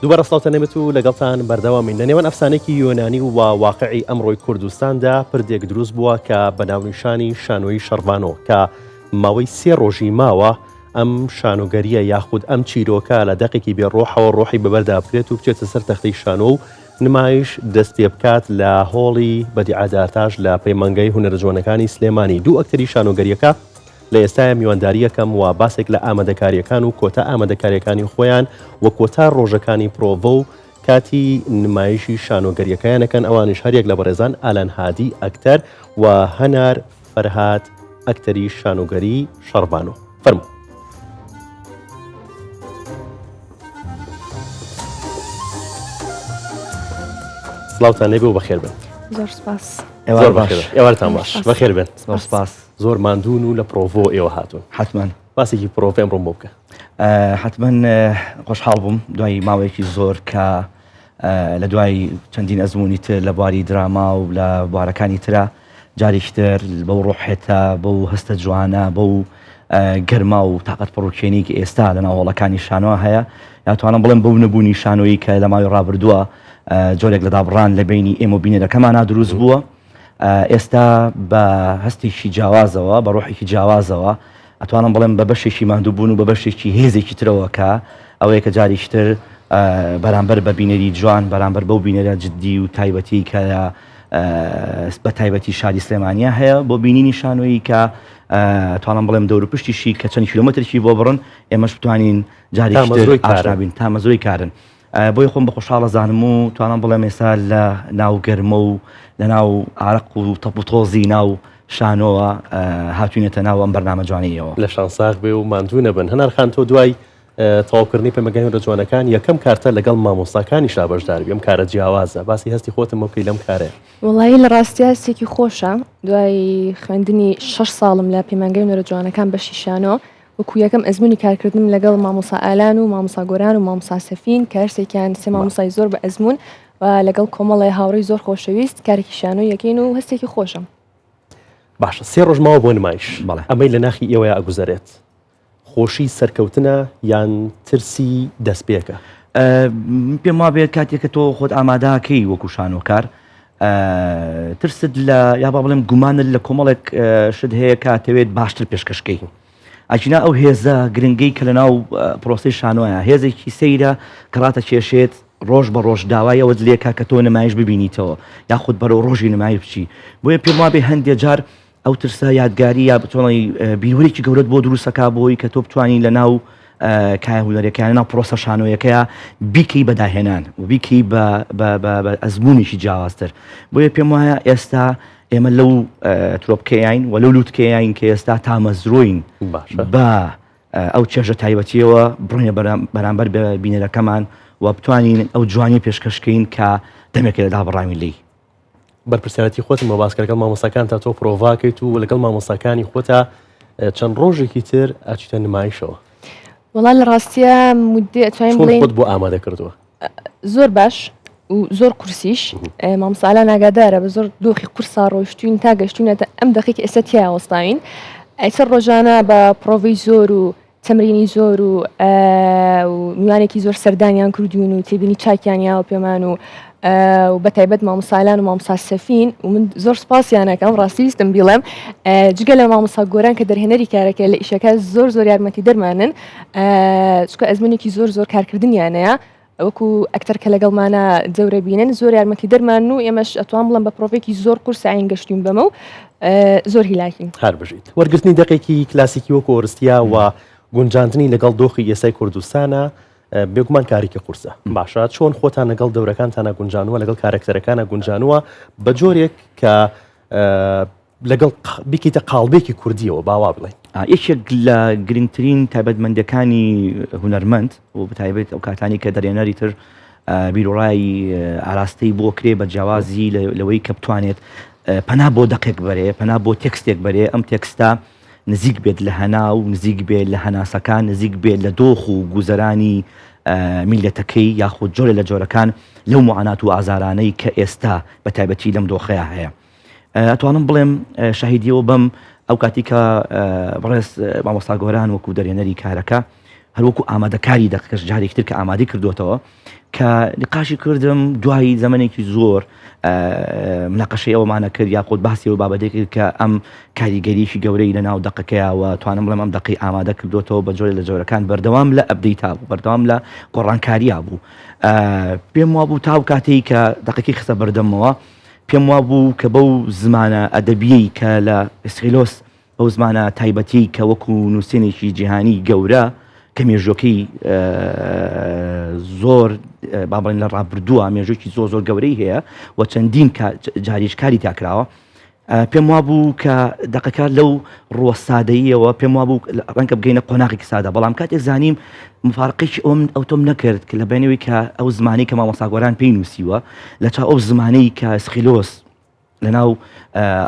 دووبارە سڵاوتان لێبێت و لەگەڵتان بەردەوامین. لە نێوان ئەفسانەیەکی یۆنانی و واقعی ئەمڕۆی کوردستاندا پردێک دروست بووە کە بە ناونیشانی شانۆیی شەڕڤانۆ کە ماوەی سێ ڕۆژی ماوە ئەم شانۆگەریە یاخود ئەم چیرۆکە لە دەقێکی بێ ڕۆحەوە ڕۆحی بەبەردا بکرێت و بچێتە سەر تەختەی شانۆ و نمایش دەست پێ بکات لە هۆڵی بەدیعە دارتاش لە پەیمانگای هونەرە جوانەکانی سلێمانی دوو ئەکتەری شانۆگەریەکە لە ئێستایا میواندارییەکەم و باسێک لە ئامادەکارییەکان و کۆتا ئامادەکارییەکانی خۆیان و کۆتا ڕۆژەکانی پرۆڤە و کاتی نمایشی شانۆگەرییەکەیان ئەکەن، ئەوانیش هەریەک لە بەڕێزان ئالان هادی ئەکتەر و هەنار فەرهاد ئەکتەری شانۆگەری شەڕڤانۆ. فەرموو. سڵاوتان لێبێ و بەخێر بن. زۆر سپاس. زۆر باش. ئێوارتان باش. بەخێر بن. زۆر سپاس. زۆر ماندوون و لە پرۆڤۆ ئێوە هاتوون. حەتمەن. باسێکی پرۆڤەی ئەمڕۆم بۆ بکە. حەتمەن خۆشحاڵ بووم دوای ماوەیەکی زۆر کە لە دوای چەندین ئەزمموی تر لە بواری دراما و لە بوارەکانی ترە جارێکی تر بەو ڕۆحێتە بەو هەستە جوانە بەو گەرما و تاقەت پڕوکێنی کە ئێستا لە ناوهۆڵەکانی شانۆ هەیە یاتوانم بڵێم بەو نەبوونی شانۆیی کە لە ماوەی ڕابردووە جۆرێک لە دابڕان لە بینی ئێمە بینەرەکەمانە دروست بووە. ئێستا بە هەستێکی جیاوازەوە، بە ڕۆحێکی جیاوازەوە، ئەتوانم بڵێم بە بەشێکی ماندووبوون و بە بەشێکی هێزێکی ترەوە کە ئەوەیە کە جارێکی تر بەرامبەر بە بینەری جوان، بەرامبەر بەو بینەرە جددی و تایبەتی کە بە تایبەتی شاری سلێمانیا هەیە بۆ بینینی شانۆیی کە توانم بڵێم دەور و پشتیشی کە چەند کیلۆمەترێکی بۆ بڕن ئێمەش بتوانین جارێکی تر ئاشنا بین تامەزرۆی کارن. بۆیە خۆم بە خۆشحاڵ ئەزانم و توانم بڵێم ئێستا لە ناو گەرمە و لە ناو ئارەق و تەپ و تۆزی ناو شانۆوە هاتوینەتە ناو ئەم بەرنامە جوانەیەوە. لەشان ساغ بێ و ماندوو نەبن. هەنار خان تۆ دوای تەواوکردنی پەیمانگای هونەرە جوانەکان یەکەم کارتە لەگەڵ مامۆستاکانیشا بەشداربی ئەم کارە جیاوازە باسی هەستی خۆتم بۆ بکەی لەم کارەیە. وەڵایی لە ڕاستیا هەستێکی خۆشە دوای خوێندنی شەش ساڵم لە پەیمانگای هونەرە جوانەکان بەشی شانۆ وەکو یەکەم ئەزموونی کارکردنم لەگەڵ مامۆسا ئالان و مامۆسا گۆران و مامۆسا سەفین کە هەرسێکیان سێ مامۆسای زۆر بە ئەزموون و لەگەڵ کۆمەڵێ هاوڕێی زۆر خۆشەویست کارێکی شانۆی یەکەین و هەستێکی خۆشە. باشە سێ ڕۆژ ماوە بۆ نمایش بەڵێ ئەمەی لە ناخی ئێوەیا ئەگوزەرێت خۆشی سەرکەوتنە یان ترسی دەستپێکە؟ پێم وابێت کاتێک کە تۆ خۆت ئامادەکەی وەکو شانۆکار ترست لە یا با بڵێم گومانت لە کۆمەڵێک شت هەیە کە تەوێت باشتر پێشکەشکەی ئەچینا ئەو هێزە گرنگەی کە لە ناو پرۆسی شانۆیە هێزێکی سەیرە کە ڕاتە کێشێت ڕۆژ بە ڕۆژ داوای ئەوەت لێکا کە تۆ نمایش ببینیتەوە یاخود بەرەو ڕۆژی نمایش بچی بۆیە پێم وابێ هەندێ جار ئەو ترسە یادگاری یا بتوانانی بیرورێکی گەورەت بۆ دروستەکە بۆی کە تۆ بتوانی لە ناو کایە هونەرەکان ناو پرۆسە شانۆیەکەیە بیکەی بە داهێنان و بیکەی بە ئەزمونێکی جیاوازتر بۆیە پێم وایە ئێستا ئێمە لەو ترۆپکەیین و لەو لوتکەیین کە ئێستا تامەزرۆین بە ئەو چێژە تایبەتیەوە بڕۆینە بەرامبەر بە بینەرەکەمان و بتوانین ئەو جوانی پێشکەشکەین کە دەمێکە لە دابڕاوین لی بەرپرسیارەتی خۆتم بۆ باسکە لەگەڵ مامۆستاکان تا تۆ پرۆڤاکەیت و لەگەڵ مامۆستاکانی خۆتا چەند ڕۆژێکی تر ئەچیتە نمایشەوە. وەڵا لە ڕاستیە مدێ ئەتوانین بڵێین خۆت بۆ ئامادە کردووە؟ زۆر باش و زۆر قورسیش مامۆستا ئالان ئاگادارە بە زۆر دۆخی قورسا ڕۆیشتوین تا گەشتوینەتە ئەم دەقێک ئێستا تیا وەستاوین ئەیسەر ڕۆژانە بە پرۆڤەی زۆر و تەمرینی زۆر و میوانێکی زۆر سەردانیان کردوین و تێبینی چاکیان یاوە پێمان و و بە تایبەت مامۆسالان و مامۆسا سەفین و من زۆر سپاسیانەکەم ڕاستی ویستم بیڵێم جگە لە مامۆسا گۆران کە دەرهێنەری کارەکە لە ئیشەکە زۆر زۆر یارمەتی دەرمانن چکە ئەزمونێکی زۆر زۆر کارکردنیانەیە وەکو ئەکتەر کە لەگەڵمانە جەورە بینن زۆر یارمەتی دەرمان و ئێمەش ئەتوان بڵم بە پرۆڤێکی زۆر قورس عین گەشتین بەمە و زۆر هیلاکین. هەر بژیت. وەرگرتنی دەقێکی کلاسیکی وەکو ئۆرستیا و گونجاندنی لەگەڵ دۆخی ئێستای کوردستانە بێگومان کارێکی قورسە. باشە چۆن خۆتان لەگەڵ دەورەکانتانە گونجانووە لەگەڵ کارەکتەرەکانە گونجانووە بە جۆرێک کە لەگەڵ بیکەیتە قاڵبێکی کوردیەوە با وا بڵێین. یەکێک لە گرنگترین تایبەتمەندیەکانی هونەرمەند و بەتایبەت ئەو کاتانی کە دەرێنەری تر بیروڕای ئاراستەی بۆ کرێ بە جیاوازی لەوەی کە بتوانێت پەنا بۆ دەقێک بەرێ پەنا بۆ تێکستێک بەرێ ئەم تێکستە نزیک بێت لە هەنا و نزیک بێت لە هەناسەکان نزیک بێت لە دۆخ و گوزەرانی میلەتەکەی یاخود جۆرە لە جۆرەکان لەو معانات و ئازارانەی کە ئێستا بە تایبەتی لەم دۆخەیە هەیە. ئەتوانم بڵێم شاهیدیەوە بەم ئەو کاتی کە بەڕێز مامۆستا گۆران وەکو دەرهێنەری کارەکە هەروەکو ئامادەکاری دەقەکەش جارێکی تر کە ئامادەی کردوێتەوە کە نقاشی کردم دوایی زەمنێکی زۆر مناقەشەی ئەومانە کرد یاخود باسی و بابەتێک کرد کە ئەم کاریگەریی گەورەی لە ناو دەقەکەیەوە توانم بڵێم ئەم دەقی ئامادە کردوێتەوە بە جۆرە لە جۆرەکان بەردەوام لە update ا بوو بەردەوام لە گۆڕانکاریا بوو پێم وابوو تاو کاتێک کە دەقەکەی خستە بەردەمەوە پێم وابوو کە بەو زمانە ئەدەبیەی کە لە ئسخیلۆس بەو زمانە تایبەتیەی کە وەکو نووسینێکی جیهانی گەورە کە مێژوەکەی زۆر با بڵێن لە ڕابردووە مێژووکی زۆر زۆر گەورەی هەیە و چەندین جاریش کاری تاکراوە پێم وابوو کە دەقەکە لەو ڕووە سادەییەوە پێم وابوو ڕەنگە بگەینە قۆناغێکی سادە بەڵام کاتێک زانیم مفارقێکی ئەوم ئەو تۆم نەکرد کە لە بینەوەی کە ئەو زمانی کە مامۆستا گۆران پێی نووسیوە لە چاو ئەو زمانەی کە سخیلۆس لەناو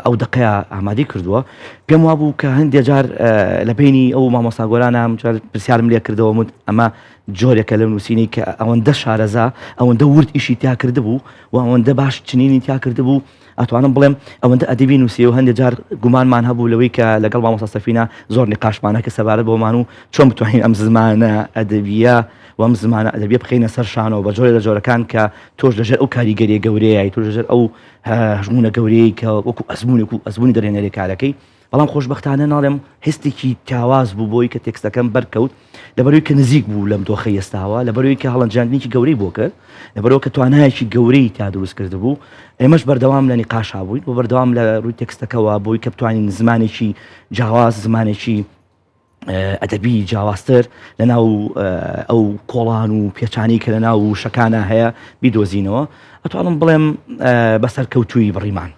ئەو دەقەیە ئامادەی کردووە پێم وابوو کە هەندێک جار لە بینی ئەو مامۆستا گۆرانە جار پرسیارم لێ کردەوە مت ئەمە جۆرێکە لە نووسینی کە ئەوەندە شارەزا ئەوەندە ورد ئیشی تیا کردبوو و ئەوەندە باش چنینی تیا کردبوو ئەتوانم بڵێم ئەوەندە ئەدەبی نووسی و هەندێک جار گومانمان هەبوو لەوەی کە لەگەڵ مامۆستا سەفینە زۆر نقاشمانە کە سەبارەت بۆمان و چۆن بتوانین ئەم زمانە ئەدەبیە و ئەم زمانە ئەدەبیە بخەینە سەر شانەوە بە جۆرێ لە جۆرەکان کە تۆش لەژێر ئەو کاریگەریە گەورەیە تۆش لەژێر ئەو هەژمونە گەورەیە کە وەکو ئەزمونێک و ئەزمونی دەرهێنەری کارەکەی بەڵام خۆشبەختانە ناڵێم هەستێکی جیاواز بوو بۆی کە تێکستەکەم بەرکەوت لەبەروی کە نزیک بوو لەم دۆخە ئێستاوە لەبەروی کە هەڵەنجاندنێکی گەورەی بۆ کرد لەبەرەوە کە توانایەکی گەورەی تا دروست کردبوو ئێمەش بەردەوام لە نیقاشا بووین و بەردەوام لە ڕووی تێکستەکەوە بۆی کە بتوانین زمانێکی جیاواز زمانێکی ئەدەبی جیاوازتر لە ناو ئەو کۆڵان و پێچانی کە لە ناو وشەکانە هەیە بیدۆزینەوە ئەتوانم بڵێم بەسەرکەوتووی بڕیمان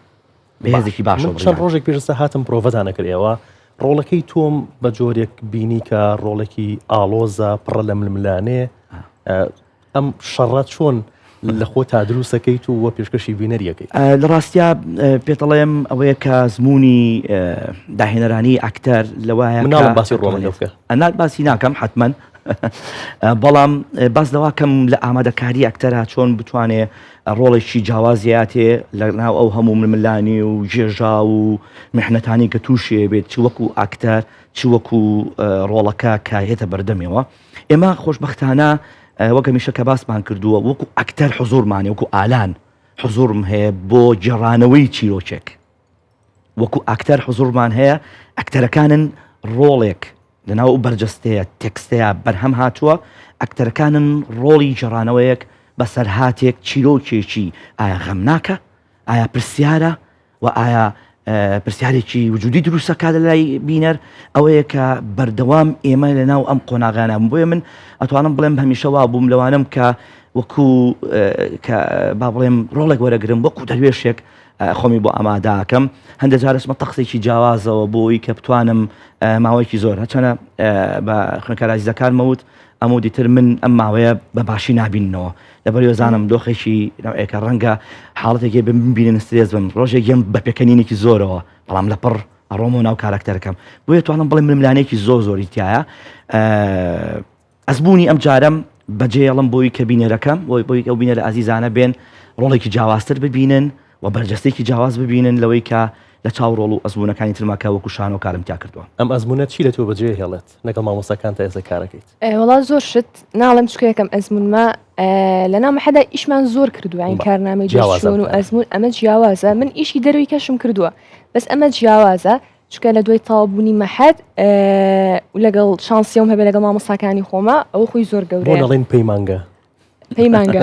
بەهێزێکی باشە چەند ڕۆژێک پێشستا هاتم پرۆڤەتانە کرد ئێوە ڕۆڵەکەی تۆم بە جۆرێک بینی کە ڕۆڵێکی ئاڵۆزە پڕە لە ململانێ ئەم شەڕە چۆن لە خۆ تا دروستەکەیت و وە پێشکەشی بینەریەکەی لە ڕاستیا پێتەڵێم ئەوەیە کە زمونی داهێنەرانی ئەکتەر لەوایە مناڵ باسی ڕۆڵەکە بکە ئەنا باسی ناکەم حتمما بەڵام باس لەوا کەم لە ئامادەکاری ئەکتەرا چۆن بتوانێ ڕۆڵێکی جیاوازیاتێ لە ناو ئەو هەموو ململانی و ژێژاو و محنەتانی کە تووشێ بێت چ وەکو ئاکتەر چ وەکو ڕۆڵەکە کە هێتە بەردەمەوە ئێمە خۆشببختانە وەک هەمیشە کە باسمان کردووە وەکو ئەکتەر حزۆرمانێ وەکو ئالان حزۆرم هەیە بۆ گێڕانەوەی چیرۆکێک وەکو ئاکتەر حزوڕمان هەیە ئەکتەرەکانن ڕۆڵێک لەناو ئەو بەرجەستەیە تێکستەیە بەرهەم هاتووە ئەکتەرەکانن ڕۆڵی گێڕانەوەیەک بەسەرهاتێک چیرۆکێکی ئایا غەمناکە ئایا پرسیارە و ئایا پرسیارێکی وجودی دروستەکە لە لای بینەر ئەوەیە کە بەردەوام ئێمە لە ناو ئەم قۆناغانە بۆیە من ئەتوانم بڵێم هەمیشە وا بووم لەوانم کە وەکو کە با بڵێم ڕۆڵێک وەرەگرم وەکو دەروێشێک خۆمی بۆ ئامادە ئەکەم هەندێک جار ئەچمە تەقسێکی جیاوازەوە بۆی کە بتوانم ماوەیەکی زۆر هەچەنە بە خوێنکارە ئازیزەکانمە وت ئەمە دیتر من ئەم ماوەیە بە باشی نابیننەوە لەبەر وێزانم دۆخێکی نەوەیەکە ڕەنگە حاڵەتێکی بم ببینن سترێس بم ڕۆژێک یەم بە پێکەنینێکی زۆرەوە بەڵام لە پڕ ئەڕۆمەوە ناو کارەکتەرەکەم بۆیە توانم بڵێم ململانێکی زۆر زۆری تایە ئەزموونی ئەم جارەم بەجێڵم بۆی کە بینەرەکەم بۆی بۆی ئەو بینەرە ئازیزانە بێن ڕۆڵێکی جیاوازتر ببینن و بەرجەستێکی جیاواز ببینن لەوەی کە لە چاو ڕۆڵ و ئەزموونەکانی ترما کە وەکو شانۆ کارم تیا کردووە. ئەم ئەزموونە چی لە تۆ بەجێ هێڵێت لەگەڵ مامۆستاکان تا ئێستا کارەکەیت؟ وەڵا زۆر شت ناڵێم چونکە یەکەم ئەزموونمە لەناو مەحەدا ئیشمان زۆر کردووە یانی کارنامەی دەرچوون و ئەزموون ئەمە جیاوازە من ئیشی دەروی کەشم کردووە بەس ئەمە جیاوازە چونکە لە دوای تەواو بوونی مەحەد لەگەڵ شانسیەوم هەبێ لەگەڵ مامۆستاکانی خۆمە ئەوە خۆی زۆر گەورەیە. بۆ نەڵێن پەیمانگە؟ پەیمانگە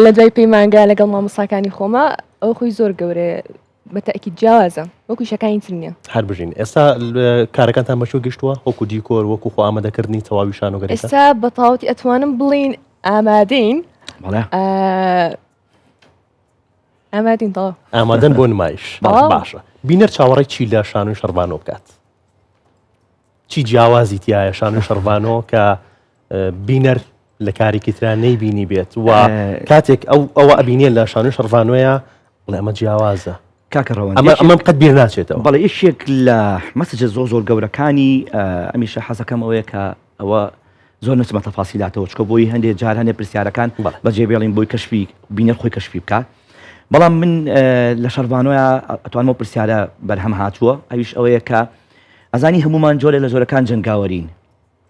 لە دوای پەیمانگە لەگەڵ مامۆستاکانی خۆمە ئەوە خۆی زۆر گەورەیە بە تەئکید جیاوازە وەکو شەکانی تر نییە. هەر بژین ئێستا کارەکانتان بە کوێ گەیشتووە وەکو دیکۆر وەکو خۆ ئامادەکردنی تەواوی شانۆگەریەکە؟ ئێستا بە تەواوەتی ئەتوانم بڵێین ئامادەین. بەڵێ. ئامادەین تەواو. ئامادەن بۆ نمایش باشە بینەر چاوەڕێی چی لە شانۆی شەڕڤانۆ بکات چی جیاوازی تایە شانۆی شەڕڤانۆ کە بینەر لە کارێکی تررا نەیبینی بێت و کاتێک ئەو ئەوە ئەبینێ لە شانۆی شەڕڤانۆیە بڵێ ئەمە جیاوازە کاکە ڕەوەند ئەمە ئەمەم قەت بیر ناچێتەوە بەڵێ یەکێک لە message ە زۆر زۆر گەورەکانی ئەمیشە حەزەکەم ئەوەیە کە ئەوە زۆر نەچمە تەفاسیلاتەوە چکە بۆی هەندێک جار هەندێک پرسیارەکان بەجێ بێڵین بۆی کەشفی بینەر خۆی کەشفی بکات بەڵام من لە شەرڤانۆیا ئەتوانمەوە پرسیارە بەرهەم هاتووە ئەویش ئەوەیە کە ئەزانی هەمومان جۆرێ لە جۆرەکان جەنگاوەرین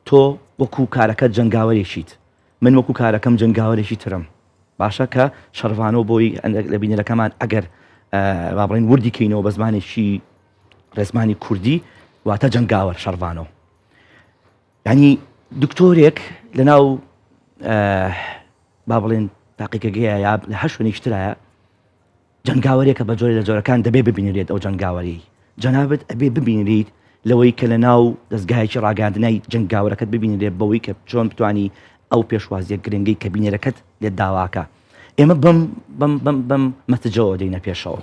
تۆ وەکو کارەکەت جەنگاوەرێکیت، من وەکو کارەکەم جەنگاوەرێکی ترم. باشە کە شەڕڤانۆ بۆی لە بینەرەکەمان ئەگەر با بڵێین وردی کەینەوە بە زمانێکی ڕێزمانی کوردی واتە جەنگاوەر شەڕڤانۆ. یعنی دکتۆرێک لەناو با بڵێن تاقیکەگەیە یا لە هەر شوێنێکی ترایە جەنگاوەرێکە بە جۆرێ لە جۆرەکان دەبێ ببینرێت ئەو جەنگاوەری جەنابت ئەبێ ببینریت لەوەی کە لە ناو دەستگایەکی ڕاگەاندنای جەنگاوەرەکەت ببینرێت بەوەی کە چۆن بتانی ئەو پێشوازیە گرنگەی کە بینەرەکەت لێت داواکە ئێمە بەم بەم بەم بەم مەسجەوە دێینە پێشەوە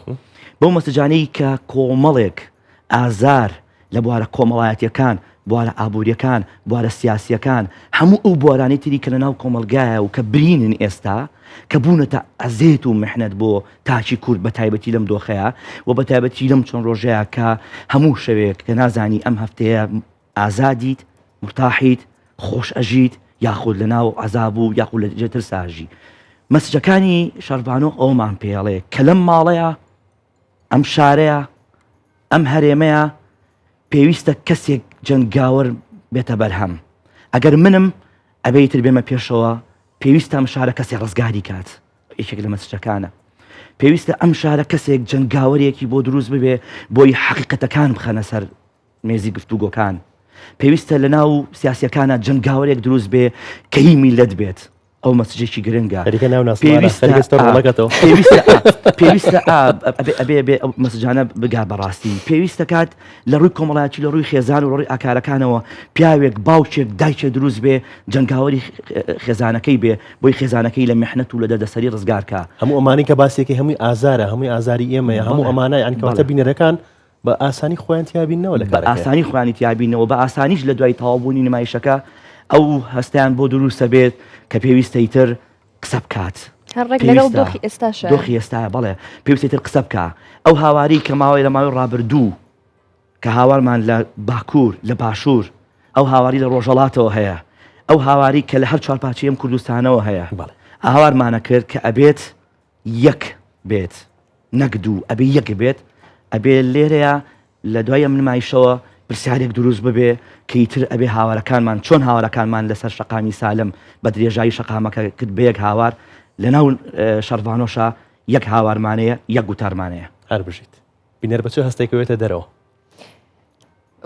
بەو مەسجانەی کە کۆمەڵێک ئازار لە بوارە کۆمەڵایەتیەکان، بوارە ئابووریەکان، بوارە سیاسیەکان، هەموو ئەو بوارانەی تری کە لەناو کۆمەڵگایە و کە برینن ئێستا، کە بوونەتە ئەزێت و محنەت بۆ تاکی کورد بە تایبەتی لەم دۆخەیا و بە تایبەتی لەم چەند ڕۆژەیا کە هەموو شەوێک کە نازانی ئەم هەفتەیە ئازادیت، مورتاحیت، خۆش ئەژیت یاخود لەناو عەزاب و یاخود لە جێ ترسا ئەژی. مەسجەکانی شەڕڤانۆ ئەوەمان پێ ئەڵێ کە لەم ماڵەیا ئەم شارەیە، ئەم هەرێمەیە پێویستە کەسێک جەنگاوەر بێتە بەرهەم. ئەگەر منم ئەبێ ئیتر بێمە پێشەوە، پێویستە ئەم شارە کەسێک ڕزگاری کات. یەکێک لە مەسجەکانە. پێویستە ئەم شارە کەسێک جەنگاوەرێکی بۆ دروست ببێ بۆی حەقیقەتەکان بخەنە سەر مێزی گفتوگۆکان. پێویستە لەناو سیاسیەکانە جەنگاوەرێک دروست بێ کە هی میللەت بێت. ئەو مەسجێکی گرنگە خەریکە ناو ناسمانە خەریکە ستەر ڕۆڵەکەتەوە پێویستە پێویستە ئەبێ ئەبێ بێ ئەو مەسجانە بگا بەڕاستی پێویستە کات لە ڕووی کۆمەڵایەتی لە ڕووی خێزان و ڕووی ئاکارەکانەوە پیاوێک باوکێک دایکێ دروست بێ جەنگاوەری خێزانەکەی بێ بۆی خێزانەکەی لە محنەت و لە دەردەسەری ڕزگار کا. هەموو ئەمانەی کە باسیەکەی هەمووی ئازارە هەمووی ئازاری ئێمەیە هەموو ئەمانە یانی کەواتە بینەرەکان بە ئاسانی خۆیان تیابینەوە لە کارەکەیا. بە ئاسانی خۆیانی تیابینەوە بە ئاسانیش لە دوای تەواوبوونی نمایشەکە ئەو هەستەیان بۆ دروستە بێت کە پێویستە ئیتر قسە بکات. هەر ڕێک لەگەڵ دۆخی ئێستاشە. دۆخی ئێستایە بەڵێ پێویستە ئیتر قسە بکا. ئەو هاوارەی کە ماوەی لە ماوەی ڕابردوو کە هاوارمان لە باکوور لە باشوور ئەو هاواری لە ڕۆژەڵاتەوە هەیە ئەو هاواری کە لە هەر چوار پارچەی ئەم کوردستانەوە هەیە هاوارمانە کرد کە ئەبێت یەک بێت نەک دوو ئەبێ یەک بێت ئەبێ لێرەیە لە دوای ئەم نمایشەوە پرسیارێک دروست ببێ کە ئیتر ئەبێ هاوارەکانمان چۆن هاوارەکانمان لەسەر شەقامی سالم بە درێژایی شەقامەکە کرد بە یەک هاوار لەناو شەڕڤانۆشا یەک هاوارمانەیە یەک گوتارمانەیە. هەر بژیت. بینەر بە چ هەستێکەوە یەتە دەرەوە؟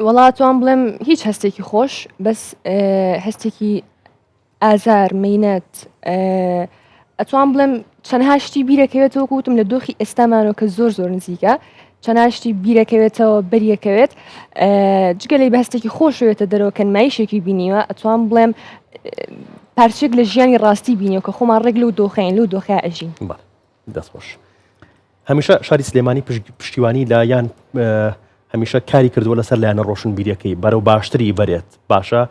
وەڵا توان بڵێم هیچ هەستێکی خۆش بەس هەستێکی ئازار، مەینەت، ئەتوان بڵێم چەندها شتی بیرەکەوێتەوە وەکو وتم لە دۆخی ئێستامانەوە کە زۆر زۆر نزیکە چەندها شتی بیرەکەوێتەوە بەریەکەوێت جگە لەی بە هەستێکی خۆشەوێتە دەرەوە کە نمایشێکی بینیوە ئەتوان بڵێم پارچێک لە ژیانی ڕاستی بینیوە کە خۆمان ڕێک لەو دۆخین لەو دۆخیا ئەژین. دەست خۆش. هەمیشە شاری سلێمانی پشتیوانی لە یان هەمیشە کاری کردووە لەسەر لایەنە ڕۆشنبیریەکەی بەرەو باشتری بەرێت باشە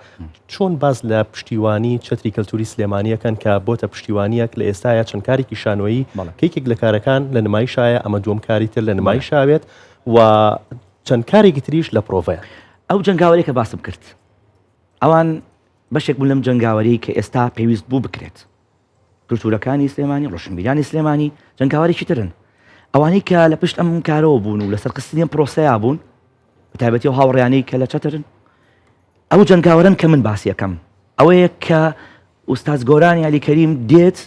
چۆن باز لە پشتیوانی چەتری کەلتوری سلێمانیەکەن کە بۆتە پشتیوانیەک لە ئێستاە چەند کارێکی شانۆیی کێکێک لە کارەکان لە نمایشایە ئەمە دووەم کاری تر لە نمایشاوێت و چەند کارێکی تریش لە پرۆڤەیە. ئەو جەنگاوەرێک کە باسم کرد ئەوان بەشێک بوون لەم جەنگاوەری کە ئێستا پێویست بوو بکرێت کلتورەکانی سلێمانی، ڕۆشنبیرانی سلێمانی جەنگاوەرێکی ترن. ئەوانەی کە لە پشت ئەم کارەوە بوون و لەسەر قستنی ئەم پرۆسەیە بوون، بە تایبەتی ئەو هاوڕێیانەی کە لە چەترن، ئەو جەنگاوەرن کە من باسی ئەکەم. ئەوەیە کە ئوستاز گۆرانی عەلی کەریم دێت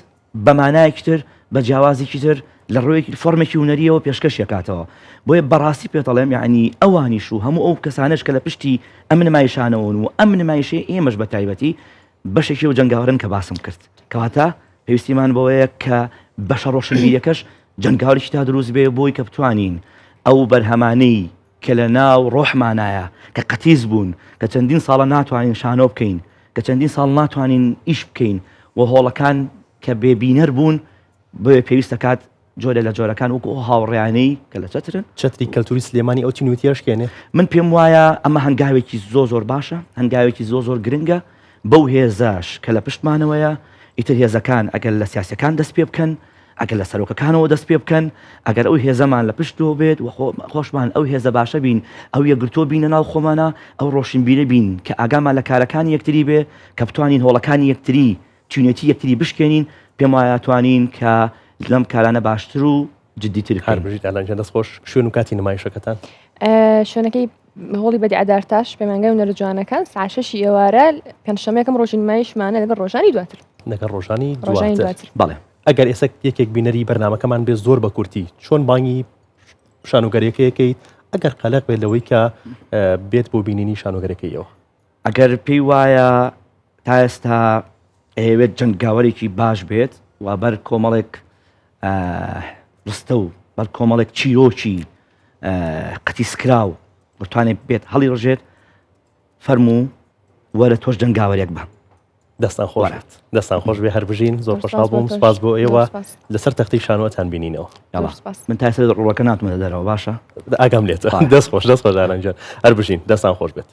بە مانایەکی تر، بە جیاوازێکی تر، لە ڕوویەکی فۆرمێکی هونەریەوە پێشکەشی ئەکاتەوە. بۆیە بەڕاستی پێتەڵێم یەعنی ئەوانیش و هەموو ئەو کەسانەش کە لە پشتی ئەم نمایشانەوەن و ئەم نمایشەی ئێمەش بە تایبەتی بەشێکی ئەو جەنگاوەرەن کە باسم کرد. کەواتە پێویستیمان بەوەیە کە بەشە ڕۆشنبیریەکەش جەنگاوەرێکی تا دروست بێ بۆی کە بتوانین ئەو بەرهەمانەی کە لە ناو ڕۆحمانایە کە قەتیس بوون کە چەندین ساڵە ناتوانین شانۆ بکەین کە چەندین ساڵ ناتوانین ئیش بکەین و هۆڵەکان کە بێبینەر بوون بۆیە پێویست دەکات جۆرێ لە جۆرەکان وەکو ئەو هاوڕێیانەی کە لە چەترن. چەتری کەلتوری سلێمانی ئەو تینوێتیە ئەشکێنێ؟ من پێم وایە ئەمە هەنگاوێکی زۆر زۆر باشە، هەنگاوێکی زۆر زۆر گرنگە بەو هێزەش کە لە پشتمانەوەیە، ئیتر هێزەکان ئەگەر لە سیاسیەکان دەست پێ بکەن، ئەگەر لە سەرۆکەکانەوە دەست پێ بکەن، ئەگەر ئەو هێزەمان لە پشتەوە بێت و خۆشمان ئەو هێزە باشە بین، ئەو یەکگرتووە بینە ناو خۆمانا، ئەو ڕۆشنبیرە بین کە ئاگامان لە کارەکانی یەکتری بێ، کە بتوانین هۆڵەکانی یەکتری چونیەتی یەکتری بشکێنین، پێم وایە توانین کە لەم کارانە باشتر و جدیتر بکەین. هەر بژیت ئالان گیان دەست خۆش. شوێن و کاتی نمایشەکەتان؟ شوێنەکەی هۆڵی بەدیعە دارتاش پەیمانگای هونەرە جوانەکان ساعت شەشی ئێوارە پێنجشەممەکەم ڕۆژی نمایشمانە لەگەڵ ڕۆژانی دواتر. لەگەڵ ڕۆژانی دواتر. بەڵێ. ئەگەر ئێستا یەکێک بینەری بەرنامەکەمان بێ زۆر بە کورتی چۆن بانگی شانۆگەریەکەیەکەیت ئەگەر قەلەق بێت لەوەی کە بێت بۆ بینینی شانۆگەرەکەیەوە؟ ئەگەر پێی وایە تا ئێستا ئەیەوێت جەنگاوەرێکی باش بێت و بەر کۆمەڵێک ڕستە و بەر کۆمەڵێک چیرۆکی قەتیسکراو بتوانێت بێت هەڵی ڕژێت فەرموو وەرە تۆش جەنگاوەرێک بە. دەستان خۆش بێت دەستان خۆش بێ هەر بژین زۆر خۆشحاڵ بووم سپاس بۆ ئێوە لەسەر تەختی شانۆتان بینینەوە من تا سەر ڕووەکە ناتمە دەرەوە باشە ئاگام لێت دەست خۆش دەست خۆش ئاران گیان هەر بژین دەستان خۆش بێت.